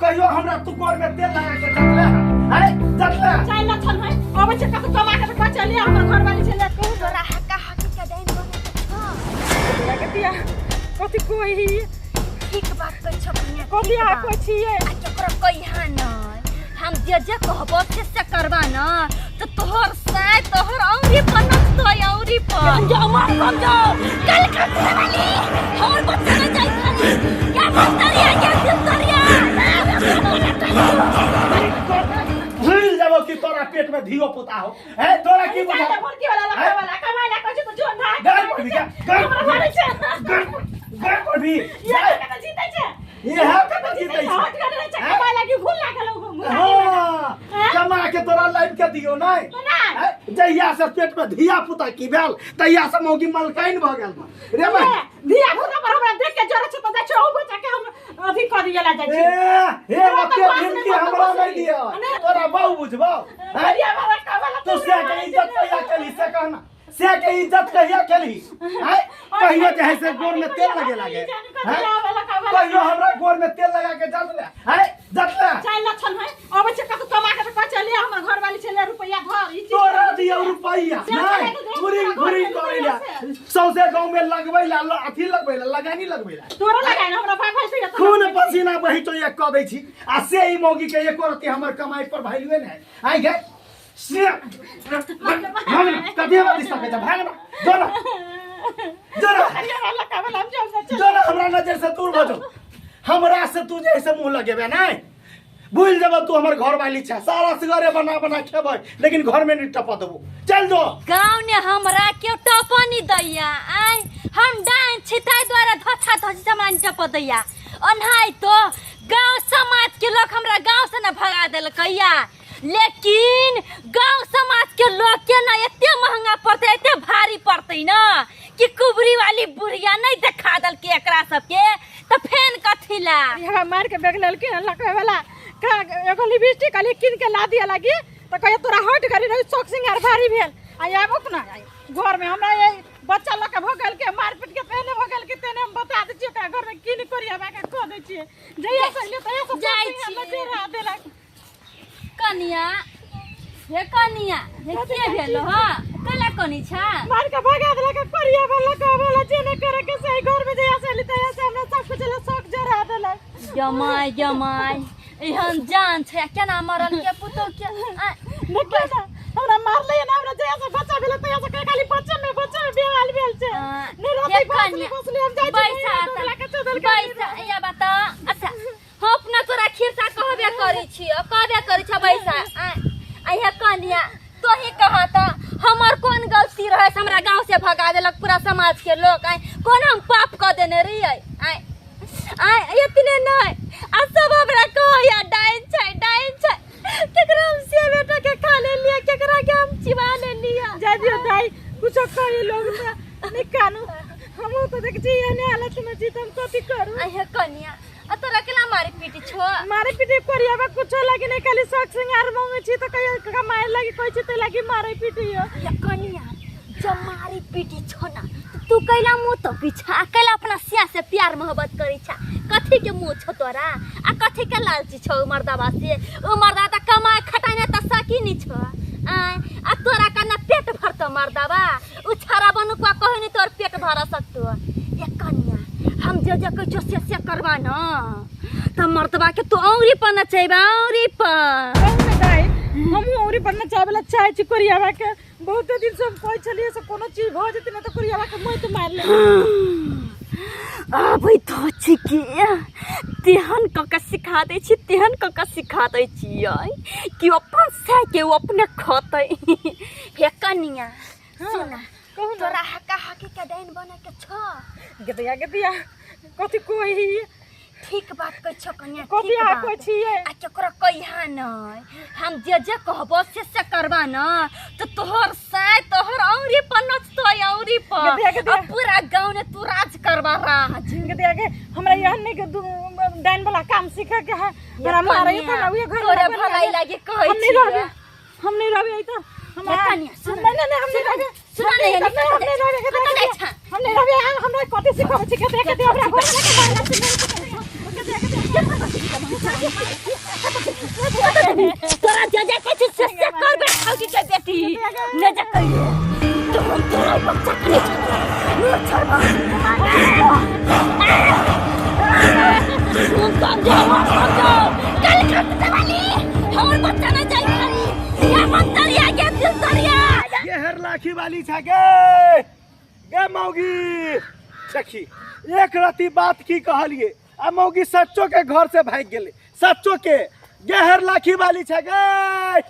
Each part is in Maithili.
कहियो हमरा तू गोर में तेल लगा के जतले है अरे जतले है? चाय लक्षण है अबै छै कतौ कमा के तऽ चलिए हमर घर वाली छलै कहू तोरा हक्का हक्की के डाइन बने के छौ के दिया कथी कोई ठीक बात कहै छौ कनिया कथी ठीक अहाँ बात। कहै छियै आ केकरो कहिया नहि हम जे जे कहबो से से करबा न तऽ तोहर साय तोहर औरी पर नचतो औरी पर जाओ मार कम जाओ कल कटने वाली हमर बच्चा न जाई खाली क्या भक्तरिया क्या भक्तरिया भूल जाबो कि तोरा पेट में धियो पुता हो है तोरा की बुझा चाय मुर्गी वाला लकड़ा वाला कमाई ला कहै छै तऽ जो ना गाय पर भी गाय हमरा मारै छै गाय गाय पर भी ये कतऽ जीतै छै इएह कतऽ जीतै छै हट गेल रहै छै कमाई लागी भूल लागल हाँ, कमा के तोरा लाइब के दियो नहीं नहि। हैं? जहिया से पेट में धिया पुता की भेल तहिया से मौगी मलकाइन भऽ गेल बा। रे भाई धिया पुता पर हमरा देख के जरे छै तऽ जाइ छै ओ बच्चा के हम अथी कऽ दिए ला जाइ ए छी हे तोरा ओते तऽ बाप भिनती नहि हमरा बाप नहीं दिया नहि। तोरा बहु बुझबौ हैं? धिया वाला कमाला तू से के इज्जत कहिया केलही से कहना से के इज्जत कहिया केलही हैं? कहियो जे है से गोर में तेल लगे लागे हैं? कहियो हमरा गोर में तेल लगा के जल ले हैं जल ले चाय लक्षण है अबै छै कतौ कमा के तऽ चलिए हमर घर वाली छलै रुपैआ धर ई चीज तोरा दिया रुपैया से नहीं चले घुरी घुरी करे ला सौसे गांव में लगबै ला अथी लगबै ला लगानी लगबै ला तोरा लगाइन हमरा बाप भाई से खून पसीना बही तो एक कऽ दै छी आ से ई मौगी के एको रत्ती हमर कमाई पर वैल्यूए नहि आइ गे से भाग ना कथी हमरा दिस तकै छै भाग ना जो ना जो ना जो ना हमरा नजर से दूर भऽ जाओ हमरा से तू जे से मुंह लगेबे नहि भूल जेबो तू हमर घर वाली छै सारा सिगरे बना बना खेबै लेकिन घर में नहीं टपा देबो चल जो गाँव ने हमरा केओ टपो नहीं दैया आय हम डाइन छी ताहि दुआरे धोछा धोछी से हमरा नहीं टपो दैया ओनाहि तो गाँव समाज के लोग हमरा गाँव से न भगा देलकैया लेकिन गांव समाज के लोग के ना एते महंगा पड़ते एते भारी पड़ते ना कि कुबरी वाली बुढ़िया नहीं देखा दल के एकरा सबके तो फेन कथी ला हमरा मार के बेग लेलखिन लकड़े वाला का एगो लिपस्टिक कहली कीन के ला दिया लागी तो कहिए तोरा हट गरी रही शौक सिंगार भारी भेल आ आबो ना घर में हमरा ये बच्चा लऽ के भऽ गेल के मार पीट के तेने भऽ गेल के तेने हम बता दै छियै ओकरा घर में कीन करी हमरा के कह दै छियै जहिया से अइले तहिया से जाइ छियै। देलक कनिया हे कनिया हे के भेलो ह कैला कनी छा मार के भगा देलक करिया वाला का वाला जे न करे के से घर में जहिया से अइले तहिया से हमरा सब कुछ ले शौक जरा देलक जमाय जमाय एहन जान छै आ केना मरल के पुतोह के आ, देखियौ ने हमरा मारले ना हमरा जहिया से बच्चा भेलै तहिया से खाली बच्चे में बेहाल भेल छै आ, नहि हे रहतै बसली कनिया, बसली हम जाइ छी बैसा नहि के चदल के बैसा या बता अच्छा हम अपना तोरा खिरसा कहबे करै छी कहबे करै छ बैसा आ हे कनिया तोही कह त हमर कोन गलती रहे से हमरा गांव से भगा देलक पूरा समाज के लोग आय कोन हम पाप क देने रहियै आय आय इतने नहीं आ सब हमरा कहैया डाइन छै डाइन छै केकरा हम से बेटा के खा ले लिया केकरा के हम चिबा ले लिया जाय दियौ दाइ कुछो कही लोग तऽ नहि कानू हमहूँ तऽ देख छी एहने हालत में छी तऽ हम कथी करू आ हे कनिया आ तोरा केना मारे पीटी छो मारे पीटे करियाबा कुछो लागी नहीं खाली शौक सिंगार मांगे छी तो कहियो कमाए लागी कहै छी ते लागी मारे पीटी हो या कनिया जब मारे पीटी छो ना तो तू कैला मुँह तो पीछा कैला अपना सिया से प्यार मोहब्बत करी छा कथी के मुँह छो तोरा आ कथी के लालची छो उ मर्दाबा से उ मर्दा त कमाए खटाने त सकी नहीं छो आय आ तोरा कना पेट भरतो मर्दाबा उ छाड़ा बनुकवा कहे नहीं तोर पेट भर सकतो ये कनिया हम जे जे कहै छियौ से से करबा न तऽ मर्दबा के तू औरी पर नचेबा औरी पर कहू ने दाइ हमहूँ औरी पर नचाबै लए चाहै छी कोरियाबा के बहुते दिन से हम कहै छलियै से कोनो चीज भऽ जेतै ने तऽ कोरियाबा के मौत मारि लेबै आबै तो छी के तेहन कऽ के सिखा दै छी तेहन कऽ के सिखा दै छियै कि अपन साय के ओ अपने खतै हे कनिया सुन कहू ने तोरा हक्का हक्की के डाइन बने के छौ गेदिया गेदिया कथी कोही ठीक बात कहै छौ कनिया कथी ठीक अहाँ बात। कहै छियै आ केकरो कहिया नहि हम जे जे कहबो से से करबा न तऽ तोहर साय तोहर औरी पर नचतो औरी पर गधिया, गधिया। आ पूरा गाँव ने तू राज करबा राज गेदिया के हमरा यहन नहीं के डाइन वाला काम सीखे के है हमरा मारे कनिया, तऽ हमरा उहे घर तोरे भलाई लागी कहै हम नहीं छियै। रहबे हम नहीं रहबे ई तऽ हम हे कनिया, सुन। नहीं नहीं नहीं हम नहीं रहबे सुन ने, हम नहीं हम नहीं रहबे कतऽ जाइ छें? हम नहीं रहबे हमरा कथी सिखाबै छी के देख के हमरा घर में के मारला तोरा जे जे कहै छी से से करबे ठगी के बेटी ने जे कहियो तो हम तोरा बच्चा के नहीं छोड़बो नहीं छोड़बो सुन समझो समझो कल खत वाली हमर बच्चा ना जाई खाली या मन तरिया के दिल तरिया ये हर लाखी वाली छा गे गे मौगी। देखी एक रति बात की कहलिए आ मौगी सच्चो के घर से भागि गेलै सच्चो के। गेहर लाखी वाली छै गे,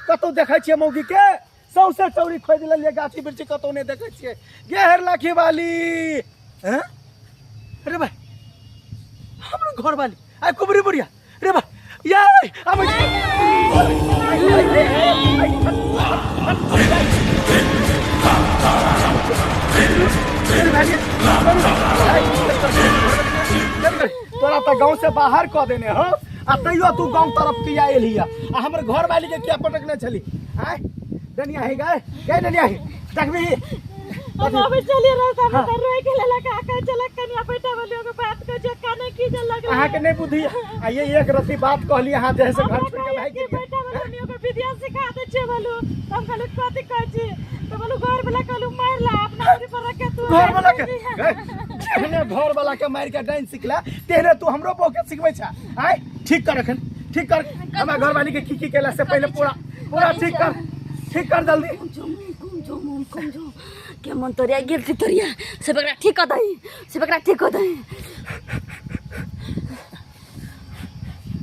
कतौ देखै छियै मौगी के? सौंसे चौरी खोजि लेलियै, गाछी वृक्षी कतौ नहि देखै छियै। गेहर लाखी वाली हैं? अरे भाई हमरो घर वाली आइ कुबरी बुढ़िया रे भाई ये आबै छी। तोरा तऽ गाँव से बाहर कऽ देने हो आ तैयो तू गाँव तरफ किया एलही आ हमर घर वाली के किया पटकने छली? आय डनिया हे गए गए डनिया हे देखबी हम अबे चलिए रास्ता में तो रोए के लेलक आ कहे चलक कनिया बैठा बोलियो के बात को जे काने की जे लग अहाँ के नहीं बुद्धि आ ये एक रत्ती बात कहली अहाँ जे से घर छोड़ के भागि गेलियै। बैठा बोलियो के विद्या सिखा दे छे बोलू हम कहलु कथि कहै छी तो बोलू घर वाला कहलु मार ला अपना उरी पर रख के तू घर वाला के तेहने घर वाला के मार के डाइन सिखला तेहने तू हमरो बहू के सिखबै छा। आय ठीक कर अखन ठीक कर हमरा घर वाली के की की केला से पहले पूरा पूरा ठीक कर ठीक कर जल्दी। कम जो के मन तोरिया गेल थी तोरिया से बकरा ठीक कर दही से बकरा ठीक कर दही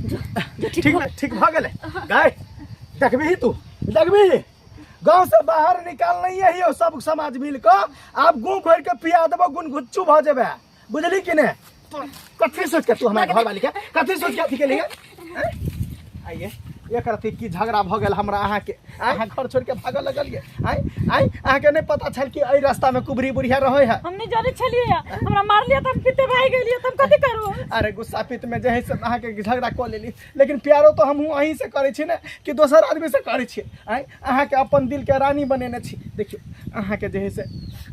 जो जो ठीक ठीक ठीक भ गेलै गाय। देखबही तू देखबही गांव से बाहर निकाल नहीं है यो सब समाज मिल के आब गु घोर के पिया देबो गुन गुच्चू भ जेबे बुझली कि ने? कथी सोच के तू हमरा घर वाली के कथी सोच के अथी केली आइए एक रति की झगड़ा भ गेल हमरा अहाँ के अहाँ घर छोड़ के भागऽ लगलियै। आइ आइ अहाँ के नहीं पता छल कि एहि रास्ता में कुबरी बुढ़िया रहै है। हम नहीं जाने छलियै हमरा मारलियै त हम पीते भागि गेलियै त हम कथी करू? अरे गुस्सा पीत में जे है से अहाँ के झगड़ा कऽ लेली लेकिन प्यारो तो हमहूँ अहीं से करै छी ने कि दोसर आदमी से करै छी। आइ अहाँ के अपन दिल के रानी बनेने छी। देखियौ अहाँ के जे है से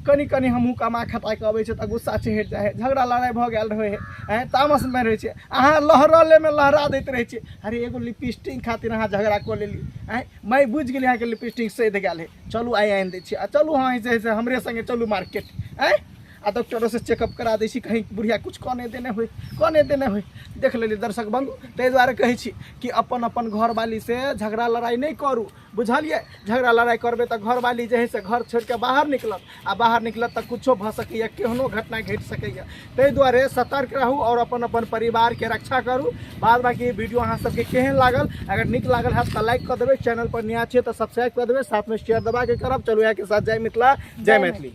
कनी कनी हमहूँ कमा खता के अबै छी तऽ गुस्सा चढ़ि जाइ है झगड़ा लड़ाइ भऽ गेल रहै है आँय तामस में रहै छी अहाँ लहरले में लहरा दैत रहै छी। अरे एगो लिपस्टिक खातिर अहाँ झगड़ा कऽ लेली आँय मैं बुझि गेली अहाँके लिपस्टिक सधि गेल है। चलू आइ आनि दै छी आ चलू अहाँ जे है से हमरे संगे चलू मार्केट आँय आ डॉक्टरो से चेकअप करा दै छी कहीं बुढ़िया कुछ कऽ नहि देने होय कऽ नहि देने होय। देख लेली दर्शक बंधु ताहि दुआरे कहै छी कि अपन अपन घरवाली से झगड़ा लड़ाइ नहि करू बुझलियै? झगड़ा लड़ाइ करबै तऽ घरवाली जे है से घर छोड़ि के बाहर निकलत आ बाहर निकलत तऽ कुछो भऽ सकैए केहनो घटना घटि सकैए। ताहि दुआरे सतर्क रहू और अपन अपन परिवार के रक्षा करू। बाद बाकी वीडियो अहाँ सबके केहन लागल? अगर नीक लागल हैत तऽ लाइक कऽ देबै, चैनल पर नया छियै तऽ सब्सक्राइब कऽ देबै, साथमे शेयर दबाके करब। चलू इएह के साथ जय मिथिला जय मैथिली।